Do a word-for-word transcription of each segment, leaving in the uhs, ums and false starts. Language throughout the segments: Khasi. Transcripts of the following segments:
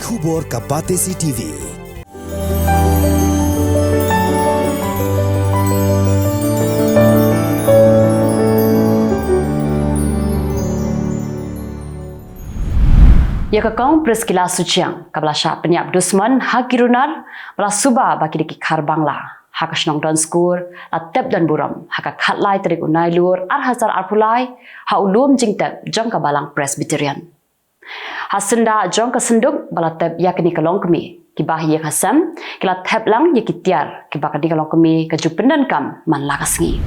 Khubor ka Batesi T V. Ïa ka Kong Priscilla Suchiang, kaba la shah pynïap dusmon ha ki runar, ba la suba ba ki dei ki khar Bangla ha ka shnong Donskur, la tep don burom ha ka khatlai tarik u Nailur ar hajar arphew lai, ha u lum jingtep jong ka Balang Presbyterian. Ha syndah jong ka synduk ba la tep ïa kane ka longkmie, ki bahaïing hasem ki la thep lang ïa ki tiar kiba kane ka longkmie ka ju pyndonkam man la ka sngi.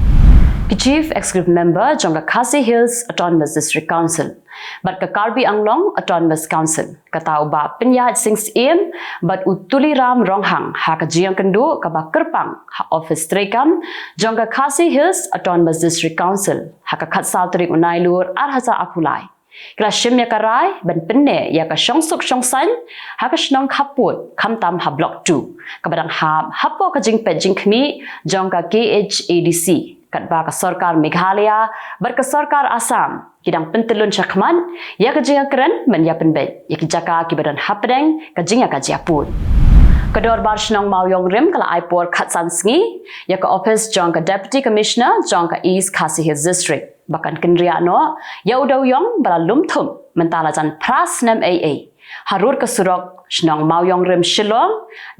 Ki Chief Executive Member jong ka Khasi Hills Autonomous District Council bad ka Karbi Anglong Autonomous Council, kata u Bah Pynïaid Sing Syiem bad u Tuliram Ronghang, ha ka jingïakynduh kaba kyrpang ha ophis treikam jong ka Khasi Hills Autonomous District Council ha ka khatsaw tarik u Nailur ar hajar arphew lai, ki la shim ïa ka rai ban pynneh ïa ka shongsuk shongsaiñ ha ka shnong Khappud, khamtam ha Block two, kaba dang hap hapoh ka jingpeit jingkhmih jong ka K H A D C, katba ka sorkar Meghalaya bad ka sorkar Assam ki dang pyntyllun shakhmat ïa ka jingïakren ban ïa pynbeit ïa ki jaka kiba don hapdeng ka jingïakajia pud. Ka Dorbar Shnong Mawïong Rim ka la ai por khatsan sngi ïa ka ophis jong ka Deputy Commissioner jong ka East Khasi Hills District, ba kan kynriah noh ïa u dewïong ba la lum thum mynta la jan phra snem eiei, harud ka surok shnong Mawïong Rim Shillong,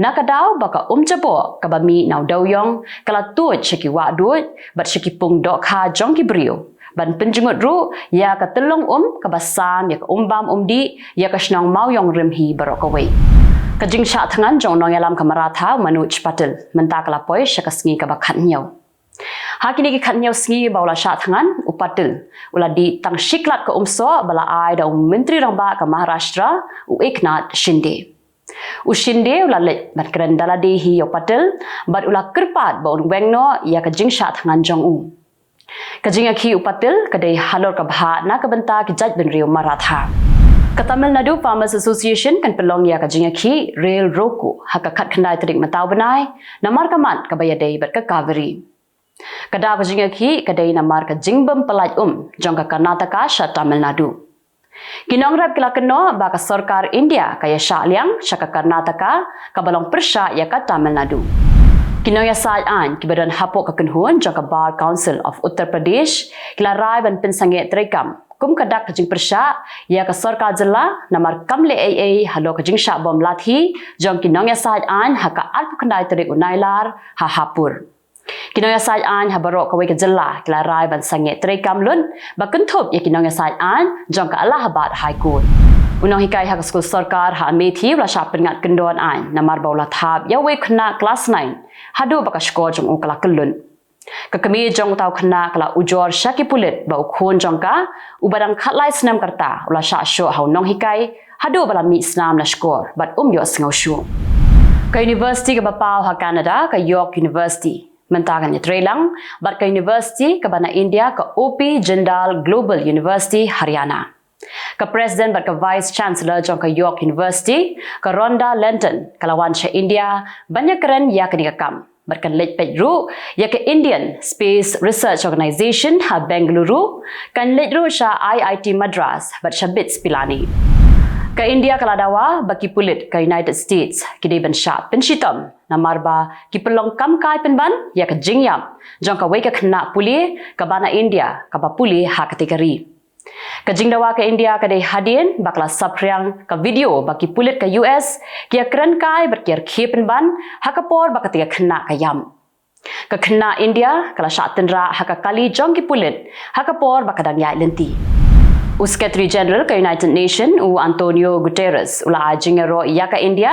na ka daw ba ka um jaboh kaba mih na u dewïong ka la tuid sha ki wah duid bad sha ki pung dohkha jong ki briew, ban pynjngut ruh ïa ka tyllong um kaba sam ïa ka um bam um dih ïa ka shnong Mawïong Rim hi baroh kawei. Ka jingshah thngan jong u nongïalam ka Maratha, u Manoj Patil, mynta ka la poi sha ka sngi kaba khathynñiew. Ha kine ki khathynñiew sngi ba u la shah thngan, u Patil u la dih tang shi klat ka umsoh ba la ai da u Myntri Rangbah ka Maharashtra, u Eknath Shinde. U Shinde u la leit ban kren da lade hi ïa u Patil bad u la kyrpad ba un weng noh ïa ka jingshah thngan jong u. Ka jingïakhih u Patil ka dei halor ka bhah na ka bynta ki jaitbynriew Maratha. Ka Tamil Nadu Farmers Association kan pynlong ïa ka jingïakhih Rail Roko ha ka khatkhyndai tarik mynta u bnai, namar ka mat kaba ïadei bad ka Kaveri. Ka daw ka jingïakhih ka dei namar ka jingbym pyllait um jong ka Karnataka sha Tamil Nadu. Ki nongrep ki la kynnoh ba ka sorkar India ka ïa shah liang sha ka Karnataka kaba long pyrshah ïa ka Tamil Nadu. Ki nongïasaid aiñ kiba don hapoh ka kynhun jong ka Bar Council of Uttar Pradesh ki la rai ban pynsangeh treikam kum ka dak ka jingpyrshah ïa ka sorkar jylla namar kam leh eiei halor ka jingshah bom lathi jong ki nongïasaid aiñ ha ka arphew khyndai tarik u Nailar ha Hapur. Ki nongïasaid aiñ ha baroh kawei ka jylla ki la rai ban sangeh treikam lut ba kynthup ïa ki nongïasaid aiñ jong ka Allahabad High Court. U nonghikai ha ka skul sorkar ha Amethi u la shah pynngat kyndon aiñ namar ba u la thap ïa uwei u khynnah klas nine haduh ba ka shkor jong u ka la kyllut. Ka kmie jong uta u khynnah ka la ujor sha ki pulit ba u khun jong ka, uba dang khatlai snem ka rta, u la shah shoh ha u nonghikai haduh ba la mih snam na shkor bad um ïohsngew shuh. Ka university kaba paw ha Canada, ka York University, mynta kan ïatreilang bad ka university kaba na India, ka O P Jindal Global University, Haryana. Ka President bad ka Vice Chancellor jong ka York University, ka Rhonda Langton, ka la wan sha India ban ïakren ïa kane ka kam bad kan leit peit ruh ïa ka Indian Space Research Organisation ha Bengaluru, kan leit ruh sha I I T Madras bad sha BITS Pilani. Ka India ka la dawa ba ki pulit ka United States ki dei ban shah pynshitom namar ba ki pynlong kam kai pynban ïa ka jingïap jong kawei ka khynnah pule kaba na India kaba pule ha kata ka ri. Ka jingdawa ka India ka dei hadien ba ka la saphriang ka video ba ki pulit ka U S ki ïakren kai bad ki ïarkhie pynban ha ka por ba kata ka khynnah ka ïap. Ka khynnah India ka la shah tynrah ha ka kali jong ki pulit ha ka por ba ka dang ïaid lynti. U Secretary General ka United Nation, u Antonio Guterres, u la ai jingïaroh ïa ka India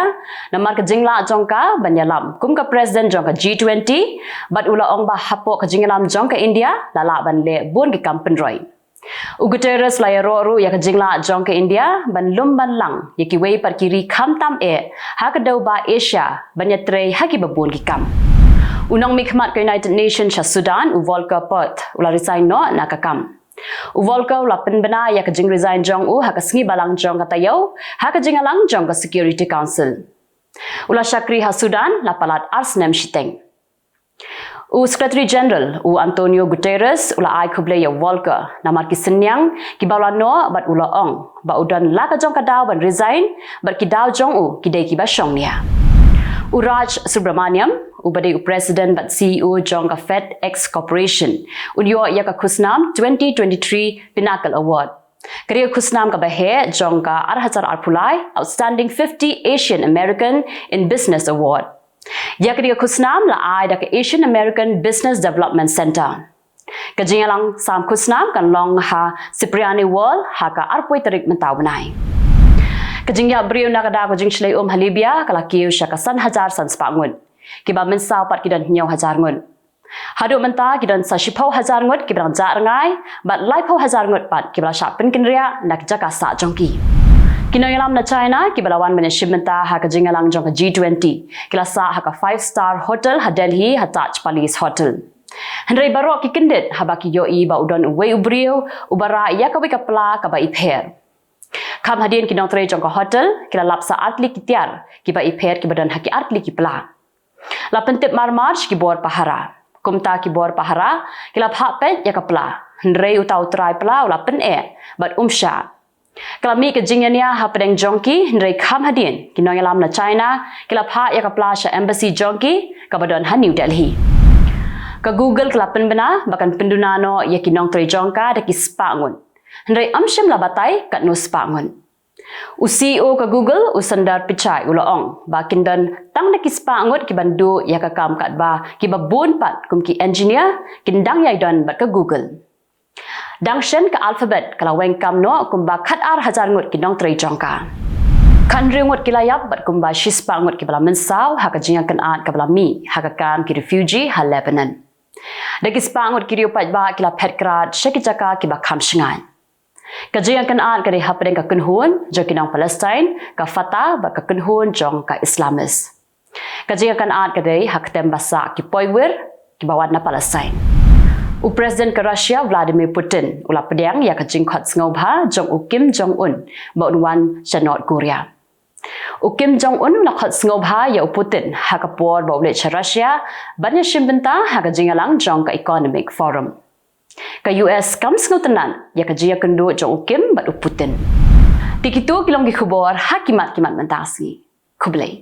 namar ka jinglah jong ka ban ïalam kum ka President jong ka G twenty, bad u la ong ba hapoh ka jingïalam jong ka India la lah ban leh bun ki kam pynroi. U Guterres la ïaroh ruh ïa ka jinglah jong ka India ban lum ban lang ïa kiwei pat ki ri khamtam eh ha ka dewbah Asia ban ïatrei ha kiba bun ki kam. U nongmihkhmat ka United Nations sha Sudan, u Volker Perthes, u la resign noh na ka kam. U Volker u la pynbna ïa ka jingresign jong u ha ka sngi Balang jong ka taïew ha ka jingïalang jong ka Security Council. U la shakri ha Sudan la palat ar snem shiteng. U Secretary General, u Antonio Guterres, u la ai khublei ïa Volker namar ki synñiang kiba u la noh bad u la ong ba u don la ka jong ka daw ban resign bad ki daw jong u ki dei kiba shongnia. U Raj Subramaniam, uba dei u President bad C E O jong ka FedEx Corporation, un ïoh ïa ka khusnam twenty twenty-three Pinnacle Award. Ka dei ka khusnam kaba heh jong ka ar hajar arphew lai Outstanding fifty Asian American in Business Award. Ïa ka dei ka khusnam la ai da ka Asian American Business Development Center. Ka jingïalang sam khusnam kan long ha Cipriani World ha ka arphew tarik mynta u bnai. Ka jingïap briew na ka daw ka jingshlei um ha Libya ka la kiew sha ka san hajar san spah ngut. Kiba mynsaw pat ki don hynñiew hajar ngut. Haduh mynta ki don sa shiphew hajar ngut kiba dang jah rngai bad laiphew hajar ngut pat kiba la shah pynkynriah na ki jaka sah jong ki. Ki nongïalam na China kiba la wan ban ïashim bynta ha ka jingïalang jong ka G twenty ki la sah ha ka five star hotel ha Delhi ha Taj Palace Hotel. Hynrei baroh ki kyndit haba ki ïohi ba u don uwei u briew uba rah ïa kawei ka pla kaba ipher. Kham hadien ki nongtrei jong ka hotel ki la lap sa artylli ki tiar kiba ipher kiba don ha ki artylli ki pla. La pyntip marmar sha ki bor pahara. Kumta ki bor pahara ki la phah peit ïa ka pla. Hynrei uta u trai pla u la pyneh bad um shah. Ka la mih ka jingïania hapdeng jong ki, hynrei kham hadien ki nongïalam na China ki la phah ïa ka pla sha embassy jong ki kaba don ha New Delhi. Ka Google ka la pynbna ba kan pynduna noh ïa ki nongtrei jong ka da ki spah ngut. Hynrei ym shym la batai katno spah ngut. U C E O ka Google, u Sundar Pichai, u la ong ba kin don tang da ki spah ngut kiban duh ïa ka kam katba kiba bun pat kum ki engineer kin dang ïai don bad ka Google. Dang shen ka Alphabet ka la weng kam noh kumba khatar hajar ngut ki nongtrei jong ka. Khathynriew ngut ki la ïap bad kumba shispah ngut kiba la mynsaw ha ka jingïakynad kaba la mih ha ka kam ki refugee ha Lebanon. Da ki spah ngut ki riewpaidbah ki la phet krad sha ki jaka kiba kham shngaiñ. Ka jingïakynad ka dei hapdeng ka kynhun jong ki nong Palestine, ka Fatah bad ka kynhun jong ka Islamist. Ka jingïakynad ka dei ha ka tem ba sah ki poiwir kiba wan na Palestine. U President ka Russia Vladimir Putin u la pdiang ïa ka jingkhot sngewbha jong u Kim Jong Un ba un wan sha North Korea. U Kim Jong Un u la khot sngewbha ïa u Putin ha ka por ba u leit sha Russia ban ïashim bynta ha ka jingïalang jong ka Economic Forum. Ka U S kam sngewtynnad ïa ka jingïakynduh jong u Kim bad u Putin. Te kito ki long ki khubor ha ki mat ki mat mynta ka sngi. Khublei.